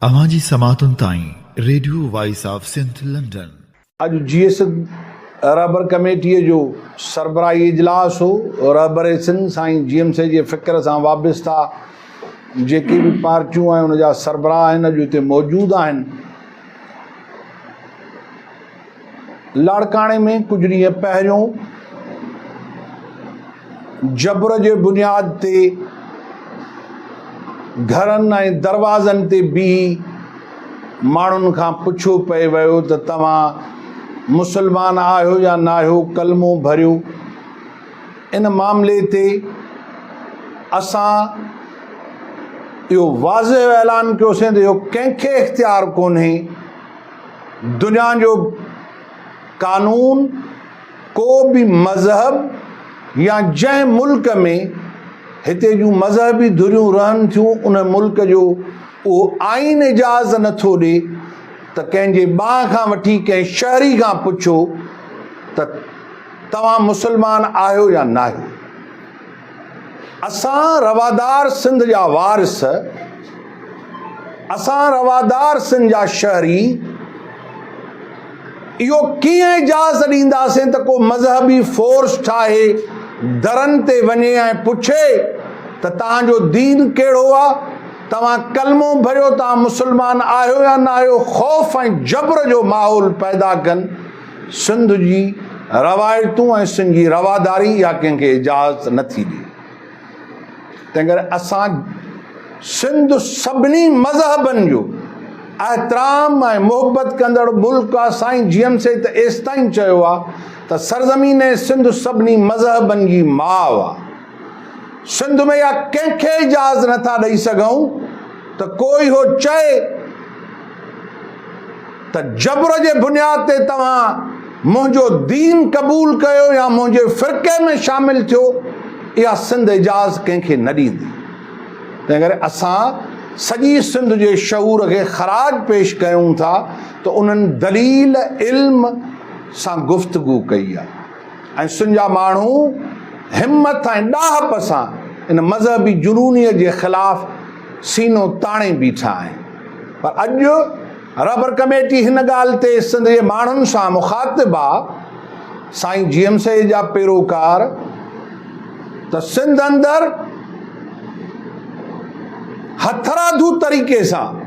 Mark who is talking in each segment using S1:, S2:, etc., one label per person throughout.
S1: اوهان جي سماعتن تائين radio voice of Sindh London.
S2: اڄ جي سنڌ رهبر ڪميٽيء جو سربراهي اجلاس هو. رهبر سنڌ سائين جي ايم سيد جي فڪر سان وابسته جيڪي به پارٽيون ۽ ان جا سربراهه آهن اڄ اتي موجود آهن. لاڙڪاڻي ۾ ڪجهه ڏينهن پهريون جبر جي بنياد تي گهرن ۽ دروازن تي بيهي ماڻهن کان پڇيو پئي ويو ته توهان مسلمان آهيو يا ناهيو، ڪلمو ڀريو. ان معاملي تي اسان اهو واضح اعلان ڪيوسين ته اهو ڪنهن کي اختيار ڪونهي، دنيا جو قانون، ڪو به مذهب يا جنهن ملڪ ۾ هتي جون مذهبي ڌريون رهن ٿيون ان ملڪ جو اهو آئين اجازت نٿو ڏي ته ڪنهن جي ٻانهن کان وٺي ڪنهن شهري کان پڇو ته توهان مسلمان آهيو يا ناهيو. اسان روادار سنڌ جا وارث، اسان روادار سنڌ جا شهري اهو ڪيئن اجازت ڏينداسين ته ڪو مذهبي فورس ٺاهي درن تي وڃي ۽ پڇي ته توهان جو دين ڪهڙو آ، توهان ڪلمو ڀريو توهان مسلمان آهيو يا ناهيو، خوف ۽ جبر جو ماحول پيدا ڪن. سنڌ جي روايتون ۽ سنڌ جي رواداري اها ڪنهن کي اجازت نه ٿي ڏئي. تنهنڪري اسان سنڌ سڀني مذهبن جو احترام ۽ محبت ڪندڙ ملڪ آ. سائين جي ايم سيد ته ايستائين چيو آ ته سرزمين سنڌ سڀني مذهبن جي ماء آ. سنڌ ۾ اها ڪنهن کي اجازت نه ٿا ڏئي سگهون ته ڪو اهو چئي ته جبر جي بنياد تي توهان منهنجو دين قبول ڪيو يا منهنجي فرقي ۾ شامل ٿيو، اها سنڌ اجازت ڪنهن کي نه ڏيندي. تنهن ڪري اسان سڄي سنڌ جي شعور کي خراج پيش ڪيون ٿا ته انهن دليل علم سان گفتگو ڪئي آهي ۽ سنڌ جا ماڻهو همٿ ۽ ڏاهپ سان ان مذهبي جنونيت جي خلاف سينو تاڻي بيٺا آهن. پر اڄ رهبر ڪميٽي هن ڳالهه تي سنڌ جي ماڻهن سان مخاطب آ، سائين جي ايم سيد جا پيروڪار ته سنڌ اندر هٿرادو طريقي سان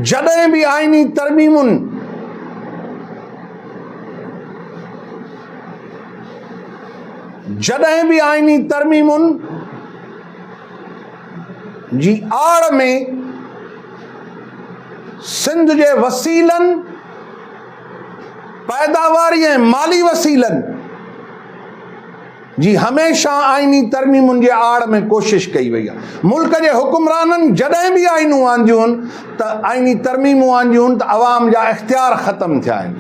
S2: جڏهن به آئيني ترميمن جڏهن به آئيني ترميمن جي آڙ ۾ سنڌ جي وسيلن، پيداواري ۽ مالي وسيلن جي هميشه آئيني ترميمن جي آڙ ۾ ڪوشش ڪئي وئي آهي. ملڪ جي حڪمرانن جڏهن به آئينون آنديون ته آئيني ترميمون آنديون ته عوام جا اختيار ختم ٿيا آهن.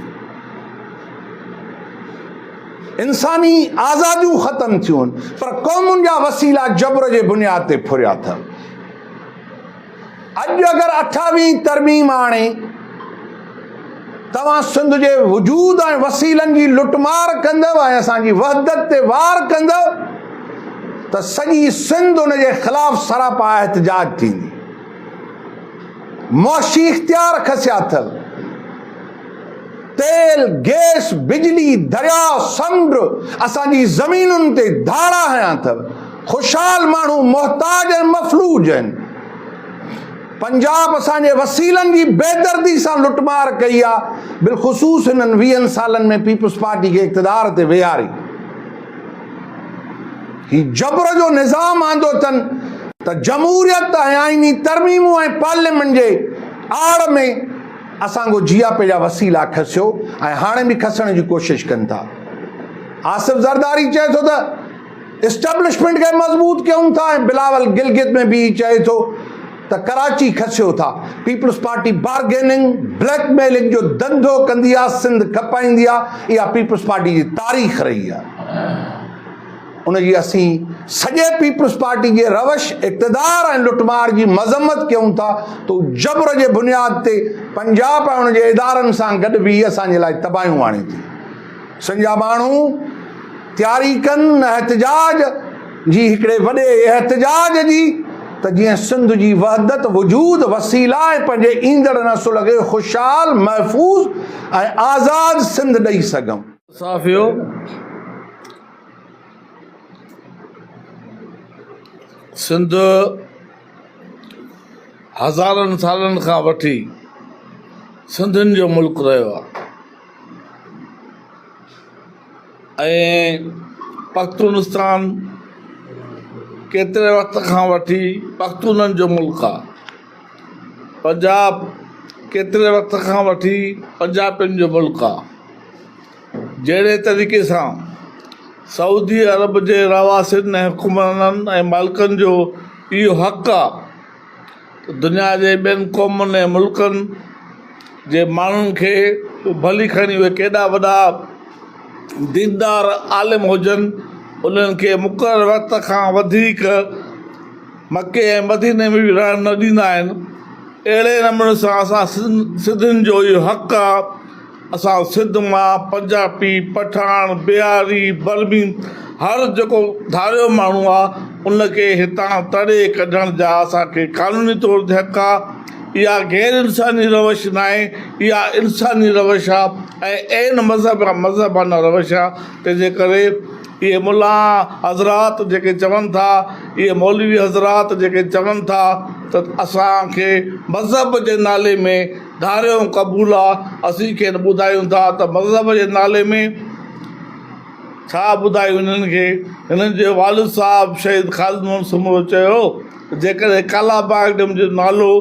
S2: انساني آزاديون ختم ٿيون پر قومن جا وسيلا جبر جي بنياد تي ڦريا اٿن. اڄ اگر اٺاويهين ترميم آڻي توهان سنڌ جي وجود ۽ وسيلن جي لٽمار ڪندؤ ۽ اسان جي وحدت تي وار ڪندؤ ته سڄي سنڌ ان جي خلاف سراپا احتجاج ٿيندي. معاشي اختيار کسيا اٿو. تيل، گئس، بجلي، درياء، سمنڊ اسان جي زمينن تي ڌاڙا هنيا اٿو. خوشحال ماڻهو محتاج ۽ مفلوج آهن. پنجاب اسان جي وسيلن جي بيدردي سان لٽمار ڪئي آ، بالخصوص هنن ويهن سالن ۾ پيپلز پارٽي کي اقتدار تي ويهاري هي جبر جو نظام آندو اٿن ته جمهوريت ۽ آئيني ترميمون ۽ پارليامينٽ جي آڙ ۾ اسان کان جياپي جا وسيلا کسيو ۽ هاڻي به کسڻ جي ڪوشش ڪن ٿا. آصف زرداري چئي ٿو ته اسٽيبلشمينٽ کي مضبوط ڪيون ٿا ۽ بلاول گلگت ۾ بيهي چئي ٿو ته ڪراچي کسيو ٿا. Peoples party bargaining, black mailing جو ڌنڌو ڪندي آ، سنڌ کپائيندي آ، اها پيپلز پارٽي جي تاريخ رهي آ. ان جي اسين سڄي پيپلز پارٽي جي روش، اقتدار ۽ لٽمار جي مذمت ڪيون ٿا ته هو جبر جي بنياد تي پنجاب ۽ ان جي ادارن سان گڏ بيهي اسان جي لاء تباهيون آڻي ٿي. سنڌ جا ماڻهو تياري ڪن احتجاج جي هڪڙي وڏي احتجاج جي. ته جيئن سنڌ جي وحدت، وجود، وسيلا ۽ پنهنجي ايندڙ نسل کي خوشحال، محفوظ ۽ آزاد سنڌ ڏئي سگهون.
S3: صحافيو! سنڌ هزارن سالن کان وٺي سنڌين جو ملڪ رهيو آهي ۽ پختونستان ڪيتري وقت کان وٺي پختونن جو ملڪ آهي پنجاب ڪيتري وقت کان وٺي پنجابين جو ملڪ آهي. جهڙي طريقي سان سعودي عرب جي رهواسين ۽ حڪمرانن ۽ مالڪن جو اهو حق آ ته دنيا جي ٻين قومن ۽ ملڪن جي ماڻهن کي ڀلي کڻي اهي ڪيڏا وڏا ديندار عالم هجن انهن کي مقرر وقت کان وڌيڪ مڪي ۽ مديني ۾ به رهڻ نه ڏيندا آهن اهڙي نموني سان اسان سنڌين جو اهو حق آ اسان سنڌ مان پنجاپي، پٺاڻ، بهاري، برمي هر جيڪو ڌاريو ماڻهو آ ان کي هتان تڙي ڪڍڻ جا اسان کي قانوني طور تي حق آ. اها غير انساني روش ناهي اها انساني روش آ ۽ عين مذهب مذهبانه روش آ تنهن جي ڪري اهي ملا حضرات جيڪي چون ٿا اهي مولوي حضرات جيڪي چون ٿا ته اسان کي مذهب جي نالي ۾ ڌاريون قبول آ، اسين کين ٻڌايون ٿا ته مذهب جي نالي ۾ ڇا ٻڌايون هنن کي، هنن جي والد صاحب شهيد خالد محمد سومرو چيو ته جيڪڏهن ڪالا باغ ڊيم جو نالو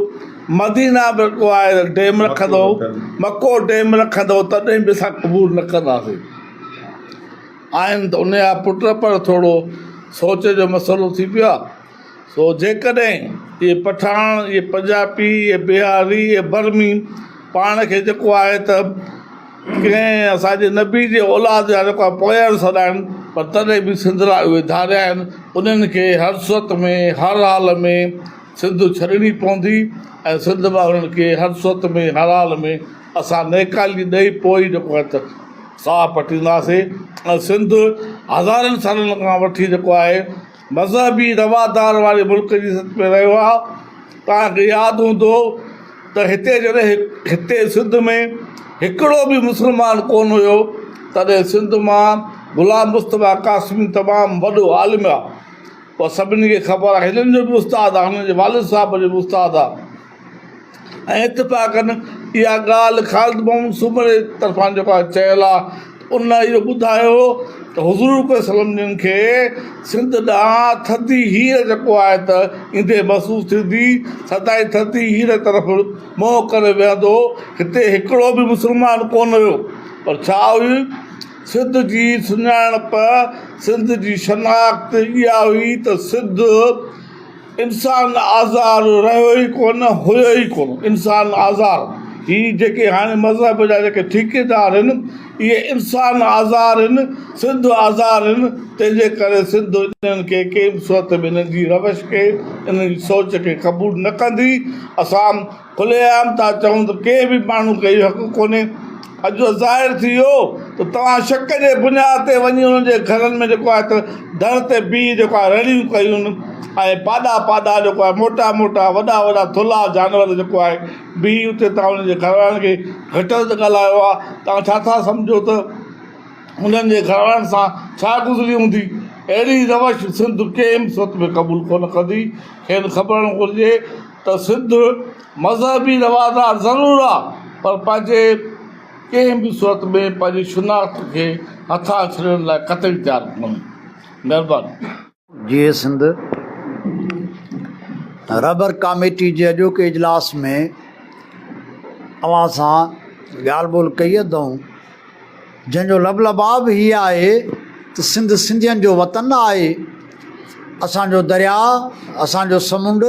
S3: مدينه به رکيو آهي ته ڊيم رکندو، مڪو ڊيم رکندو تڏهن به اسان قبول نه ڪنداسين. آهن ته ان جا پٽ پر ٿورو سوچ جو مسئلو ٿي پيو آ. سو جيڪڏهن اهي پٺاڻ، اهي پنجاپي، اهي بهاري، اهي برمي پاڻ کي جيڪو آهي ته ڪنهن اسان جي نبي جي اولاد جا جيڪو آهي پويان سڏائن پر تڏهن به سنڌ لاء اهي ڌاريا آهن انهن کي هر صورت ۾ هر حال ۾ سنڌ ڇڏڻي پوندي ۽ سنڌ مان انهن کي هر صورت ۾ هر حال ۾ اسان نيڪالي ڏئي پوء ئي جيڪو آهي ته ساهه پٽينداسين ۽ سنڌ هزارن سالن کان وٺي جيڪو آهي مذهبي روادار واري ملڪ جي حيثيت ۾ رهيو آهي. توهان کي ياد هوندو ته هتي جڏهن هتي سنڌ ۾ هڪڙو به مسلمان ڪونه هيو تڏهن سنڌ مان غلام مصطفيٰ قاسمي تمام وڏو عالم آهي اها سڀني کي خبر آهي هنن جو به استاد آهي هنن جي والد صاحب جو به استاد آهي. ۽ اتفاقاً اها ڳالهه خالد محمد سومري طرفان جيڪو آهي چيل آهي ته ان اهو ٻڌايو ته حضور صلي وسلم جن کي سنڌ ڏانهن ٿڌي هير جيڪو آهي ته ايندي محسوس ٿيندي سدائين ٿڌي هير طرف منهن ڪري ويهندو هتي هڪڙو به مسلمان ڪونه هيو پر ڇا هئي سنڌ جي سڃاڻپ سنڌ جي شناخت اها هئي ته سنڌ انسان آزار رهيو ئي ڪونه، هيو ئي ڪونه. انسان آزار، هي جيڪي هاڻي مذهب جا جيڪي ٺيڪيدار آهن، اهي انسان آزار آهن، سنڌ آزار آهن، تنهن جي ڪري سنڌ انهن کي ڪنهن به صورت ۾ انهن جي روش کي، انهن جي سوچ کي قبول نه ڪندي. اسان کلي عام ٿا چئون ته ڪنهن به ماڻهو کي اهو حق ڪونهي. اڄ ته ظاهر ٿي ويو ته توهان شڪ جي بنياد تي وڃي انهن جي گهرن ۾ جيڪو آهي ته در تي بيهي جيڪو آهي رڙيون ڪيون ۽ پاڏا پاڏا جيڪو آهي موٽا موٽا وڏا وڏا ٿلها جانور جيڪو آهي بيهي اتي توهان انهن جي گهر وارن کي گهٽ وڌ ڳالهايو آهي توهان ڇا ٿا سمجهو ته انهن جي گهر وارن سان ڇا گذري هوندي اهڙي روش سنڌ ڪنهن به صورت ۾ قبول ڪونه ڪندي کين خبر گهرجي ته سنڌ مذهبي روادار ضرور آ پر پنهنجي ڪنهن به صورت ۾ پنهنجي شناخت کي هٿان ڇڏڻ لاء قطعي تيار ڪونهي. مهرباني.
S4: جيئي سنڌ رهبر ڪاميٽي جي اڄوڪي اجلاس ۾ اوهان سان ڳالهه ٻولهه ڪئي اٿئون جنهن جو لب لباب هي آهي ته سنڌ سنڌين جو وطن آهي، اسان جو درياء، اسان جو سمنڊ،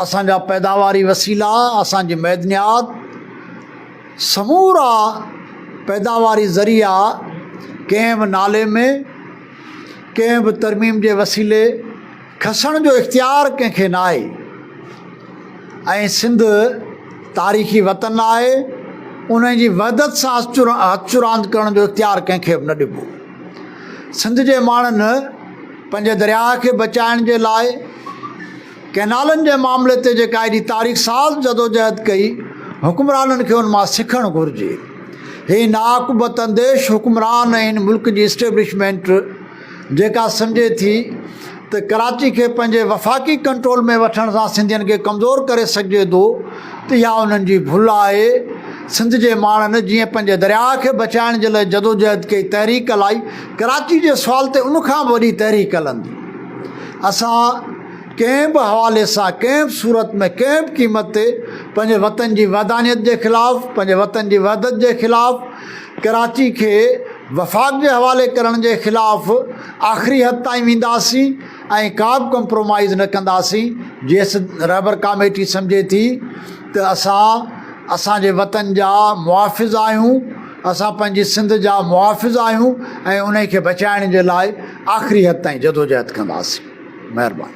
S4: اسان جا پيداواري وسيلا، اسان جي معدنيات، سمورا پيداواري ذريعا ڪنهن به نالي ۾ ڪنهن به ترميم جي وسيلي کسڻ جو اختيار ڪنهن کي ناهي ۽ سنڌ تاريخي وطن آهي ان جي وحدت سان هٿ چراند ڪرڻ جو اختيار ڪنهن کي به نه ڏبو. سنڌ جي ماڻهن پنهنجي درياهه کي بچائڻ جي لاء ڪئنالن جي معاملي تي جيڪا ايڏي تاريخ ساز جدوجهد ڪئي، حڪمرانن کي ان مان سکڻ گهرجي. هي ناعاقبت انديش حڪمران ۽ هن ملڪ جي اسٽيبلشمينٽ جيڪا سمجهي ٿي ته ڪراچي کي پنهنجي وفاقي ڪنٽرول ۾ وٺڻ سان سنڌين کي ڪمزور ڪري سگهجي ٿو ته اها انهن جي ڀل آهي. سنڌ جي ماڻهن جيئن پنهنجي درياهه کي بچائڻ جي لاء جدوجهد ڪئي تحريڪ هلائي ڪراچي جي سوال تي ان کان به وڏي تحريڪ هلندي. اسان ڪنهن به حوالي سان ڪنهن به صورت ۾ ڪنهن به قيمت تي پنهنجي وطن جي وحدانيت جي خلاف پنهنجي وطن جي وحدت جي خلاف ڪراچي کي وفاق جي حوالي ڪرڻ جي خلاف آخري حد تائين وينداسين ۽ ڪا به ڪمپرومائيز نه ڪنداسين جيس رهبر ڪاميٽي سمجهي ٿي ته اسان اسان جي وطن جا محافظ آهيون اسان پنهنجي سنڌ جا محافظ آهيون ۽ انهي کي بچائڻ جي لاء آخري حد تائين جدوجهد ڪنداسين. مهرباني.